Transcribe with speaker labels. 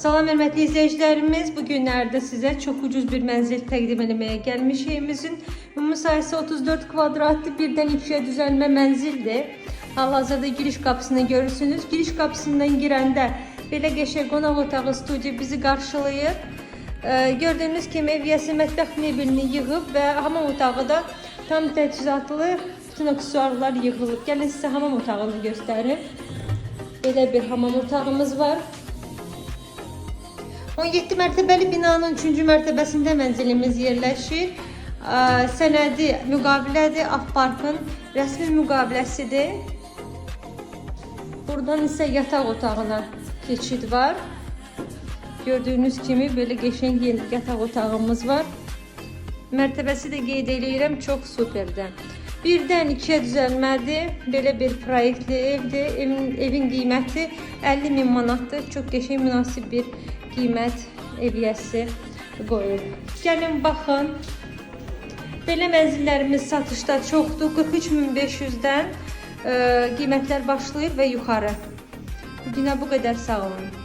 Speaker 1: Salam hörmətli izləyicilərimiz, bu günlərdə sizə çox ucuz bir mənzil təqdim etməyə gəlmişik. Evimizin ümumi sahəsi 34 kvadratlı birdən ikiyə düzəlmə mənzildir. Hal-hazırda giriş qapısını görürsünüz. Giriş qapısından girəndə belə qəşəng qonaq otağı, studiya bizi qarşılayır. Gördüyünüz kimi ev yiyəsi mətbəx mebelini yığıb və hamam otağı da tam təchizatlı, bütün aksesuarlar yığılıb. Gəlin sizə hamam otağını göstərim. Belə bir hamam otağımız var. 17 mərtəbəli binanın 3-cü mərtəbəsində mənzilimiz yerləşir. Sənədi müqavilədir, Afparkın rəsmi müqaviləsidir. Buradan isə yataq otağına keçid var. Gördüyünüz kimi belə qəşəng yataq otağımız var. Mərtəbəsi də qeyd eləyirəm, çox superdir. Birdən ikiyə düzəlmədir. Belə bir proyektli evdir. Evin qiyməti 50 min manatdır. Çox qəşəng, münasib bir qiymət ev yiyəsi qoyub. Gəlin baxın. Belə mənzillərimiz satışda çoxdur. 43.500-dən qiymətlər başlayır və yuxarı. Bugünə bu qədər, sağ olun.